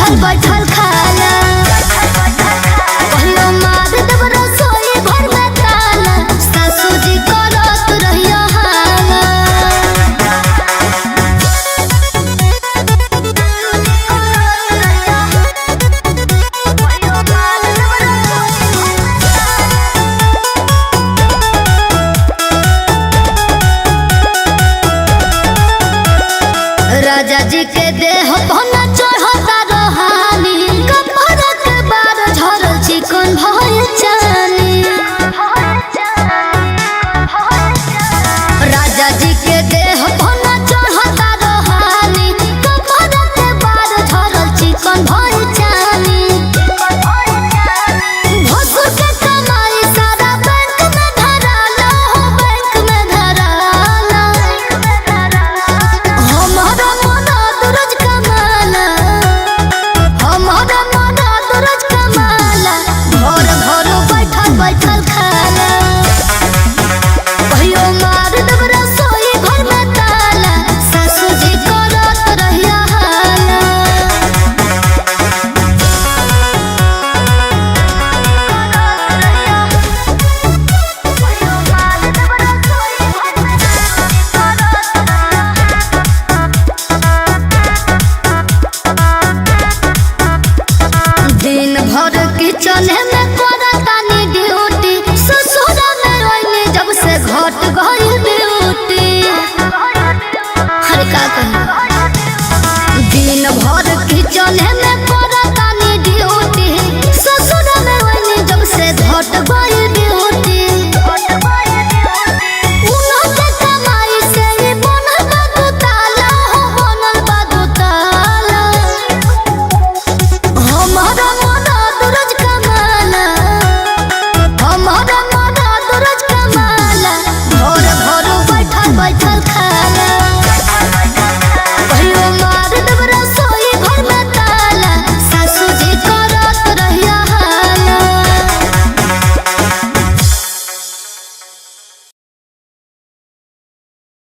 बैठल बैठल खाला। कहियो मार देब रसोई घर में ताला, सासू जी करत रहियो हाला। राजा जी के देह पना चढ़ता रोहानी, कमर के बार झरल चिकन भइल चानी। राजा जी के देह पना चढ़ता रोहानी, कमर के बार झरल चिकन भइल चानी। भसुर के कमाई सारा बैंक में धराला हो, बैंक में धराला। हमारा मदद रोज कमाला, हमारा मदद रोज कमाला, घर घर बैठल बैठल खाला। कहियो मार देब रसोई घर में ताला, सासू जी करत रहिया हाला। दिन भर किचन में करतानी ड्यूटी, ससुर में रोइनी जब से घट गइल ब्यूटी। अरे का कही, दिन भर किचन में